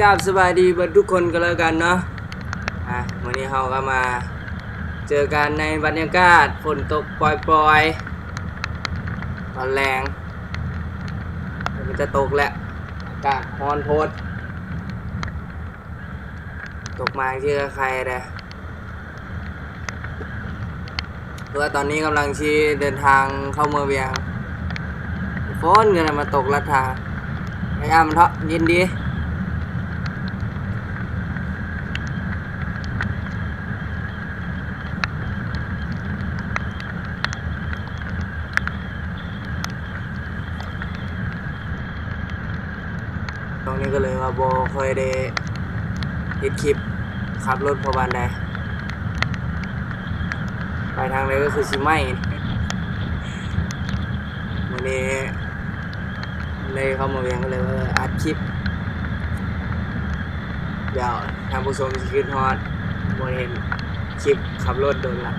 ກາບສະບາຍດີເບິດທຸກຄົນກໍແລ້ວກັນເນາະ. ອາ ມື້ນີ້ເຮົາກໍມາເຈີກັນໃນບັນຍາກາດຝົນຕົກປອຍໆ ຕອນແລງ ມັນຈະຕົກແລ້ວ ອາກາດຮ້ອນໂພດ ຕົກມາຈັ່ງຊີ້ກໍໄຄແດ່. ຄືວ່າຕອນນີ້ກຳລັງຊິເດີນທາງເຂົ້າເມືອງວຽງ ຝົນກໍໄດ້ມາຕົກລັດທາງ ກະຢ່າມັນເຖາະ ເຢັນດີ. ຊ່ວງນີ້ກໍເລີຍວ່າບໍ່ຄ່ອຍໄດ້ເຮັດຄລິບຂັບລົດພໍປານໃດ ໄປທາງໃດກໍຄືຊິໄໝ້. ມື້ນີ້ໄດ້ເຂົ້າມາວຽງກໍເລີຍວ່າອັດຄລິບ ດຽວທ່ານຜູ້ຊົມຊິຄິດຮອດ ບໍ່ເຫັນຄລິບຂັບລົດດົນລະ.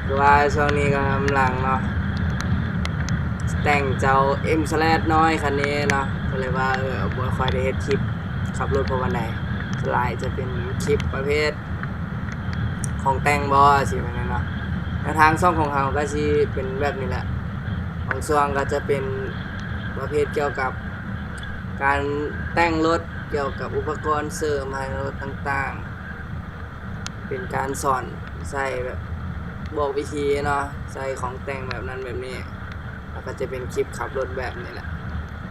ຄືວ່າຊ່ວງນີ້ກຳລັງເນາະ ແຕ່ງເຈົ້າເອັມສະແລັດນ້ອຍຄັນນີ້ເນາະ ກໍເລີຍວ່າ ເອີ ບໍ່ຄ່ອຍໄດ້ເຮັດຄລິບຂັບລົດພໍປານໃດ ສ່ວນຫຼາຍຈະເປັນຄລິບປະເພດຂອງແຕ່ງບໍ ຊິແມ່ນເນາະ. ແນວທາງຊ່ອງຂອງເຮົາກໍຊິເປັນແບບນີ້ແຫຼະ ບາງຊ່ວງກໍຈະເປັນປະເພດກ່ຽວກັບການແຕ່ງລົດ ກ່ຽວກັບອຸປະກອນເສີມໃຫ້ລົດຕ່າງໆ ເປັນການສອນໃສ່ແບບບອກວິທີເນາະ ໃສ່ຂອງແຕ່ງແບບນັ້ນແບບນີ້ ແລ້ວກໍຈະເປັນຄລິບຂັບລົດແບບນີ້ແຫຼະ.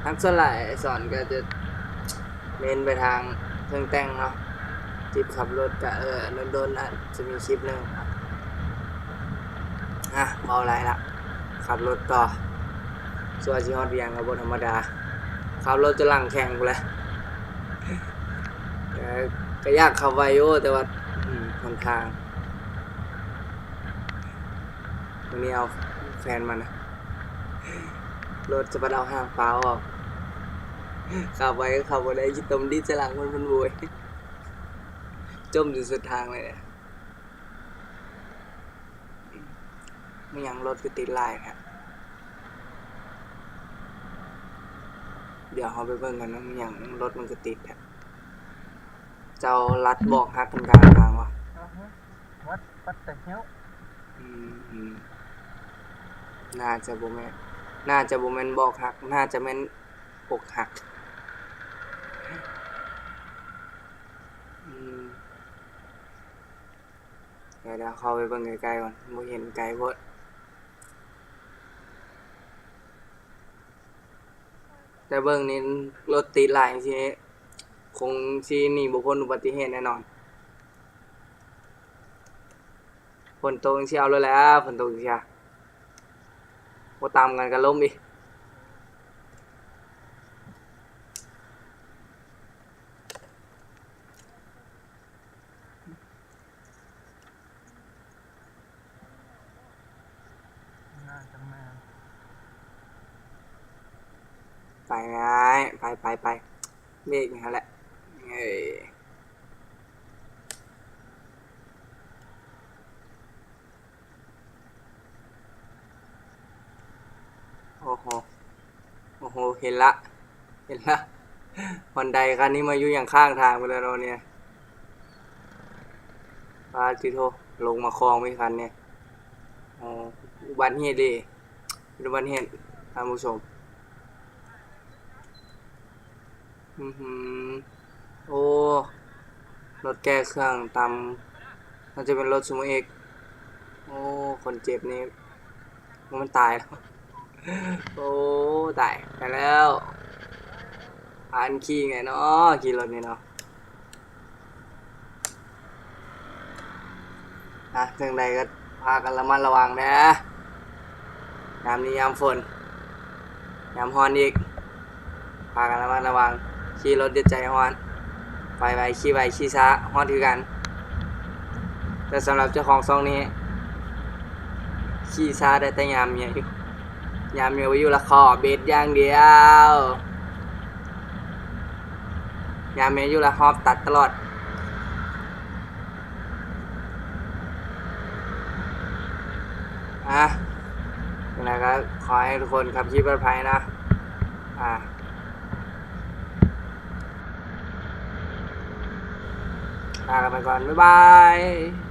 ທັກສ່ວນຫຼາຍສອນກໍຈະເນັ້ນໄປທາງເຄື່ອງແຕ່ງເນາະ ຄລິບຂັບລົດກໍ ເອີ ດົນໆອາດຈະມີຄລິບໜຶ່ງ. ອາ ເວົ້າຫຼາຍລະ ຂັບລົດຕໍ່ ສ່ວນຊິຮອດວຽງກໍບໍ່ທຳມະດາ ຂັບລົດຈົນຫຼັງແຂງພຸ້ນແຫຼະ. ກໍ ກໍຢາກຂັບໄວຢູ່ ແຕ່ວ່າ ອືມ ຫົນທາງ ມື້ນີ້ເອົາແຟນມານະ ລົດຈະບັດເອົາຫາງປາອອກ ຂັບໄວກໍຂັບບໍ່ໄດ້ ຂີ້ຕົມດີດໃສ່ຫຼັງເພິ່ນ ເພິ່ນໂວຍ ຈົ່ມຢູ່ສຸດທາງເລີຍ. ແມ່ນຫຍັງລົດຄືຕິດຫຼາຍແທ້? ດຽວເຮົາໄປເບິ່ງກັນນະ ແມ່ນຫຍັງລົດມັນຄືຕິດແທ້? ເຈົ້າລັດບອກຫັກກັນກາງທາງວະ? ອືຮຶ ວັດ ວັດແປດເຫົ້ວ ອືມ ອືມ ໜ້າຈະບໍ່ແມ່ນ ໜ້າຈະບໍ່ແມ່ນບອກຫັກ ໜ້າຈະແມ່ນອົກຫັກ. ອືມ ດຽວ ດຽວເຂົ້າໄປເບິ່ງໃກ້ໆກ່ອນ ບໍ່ເຫັນ ໄກໂພດ. ແຕ່ເບິ່ງນີ້ລົດຕິດຫຼາຍຈັ່ງຊີ້ ຄົງຊິໜີບໍ່ພົ້ນອຸບັດຕິເຫດແນ່ນອນ. ຝົນຕົກຈັ່ງຊີ້ເອົາໂລດແຫຼະ ຝົນຕົກຈັ່ງຊີ້ ບໍ່ຕຳກັນກໍລົ້ມອີກ. ໜ້າຈະແມ່ນ ໄປອ້າຍ ໄປ ໄປ ໄປ ເບຣກຫັ້ນແຫຼະ ເອີ. ໂອ້ໂຫ ໂອ້ໂຫ ເຫັນລະ ເຫັນລະ ຮອນໄດຄັນນີ້ມາຢູ່ຫຍັງຂ້າງທາງພຸ້ນແລ້ວເນາະເນຍ. ປາດຕິໂທ ລົງມາຄອງໄປຄັນນີ້. ໂອ້ ອຸບັດເຫດເດ ເປັນອຸບັດເຫດ ທ່ານຜູ້ຊົມ. ອືຫື ໂອ້ ລົດແກ້ເຄື່ອງຕຳ ໜ້າຈະເປັນລົດຊູໂມເອັກ. ໂອ້ ຄົນເຈັບນີ້ ໂອ້ ມັນຕາຍແລ້ວ. ໂອ້ ຕາຍ ຕາຍແລ້ວ. ພາກັນຂີ່ໄງເນາະ ຂີ່ລົດນີ້ເນາະ. ອ່ະ ຈັ່ງໃດກໍພາກັນລະມັດລະວັງເດີ້ ຍາມນີ້ຍາມຝົນ ຍາມຮ້ອນອີກ ພາກັນລະມັດລະວັງ ຂີ່ລົດຢ່າໃຈຮ້ອນ ໄປໄວ ຂີ່ໄວ ຂີ່ຊ້າ ຮ້ອນຄືກັນ. ແຕ່ສຳລັບເຈົ້າຂອງຊ່ອງນີ້ ຂີ່ຊ້າໄດ້ແຕ່ຍາມເມຍຢູ່ ຍາມເມຍບໍ່ຢູ່ລະຂໍເບັດຢ່າງດຽວ. ຍາມເມຍຢູ່ລະຮອບຕັດຕະຫຼອດ. ອ່ະ ຈັ່ງໃດກໍຂໍໃຫ້ທຸກຄົນຂັບຂີ່ປອດໄພເນາະ. ອ່າ ໂ ລາກັນໄປກ່ອນ ບາຍບາຍ.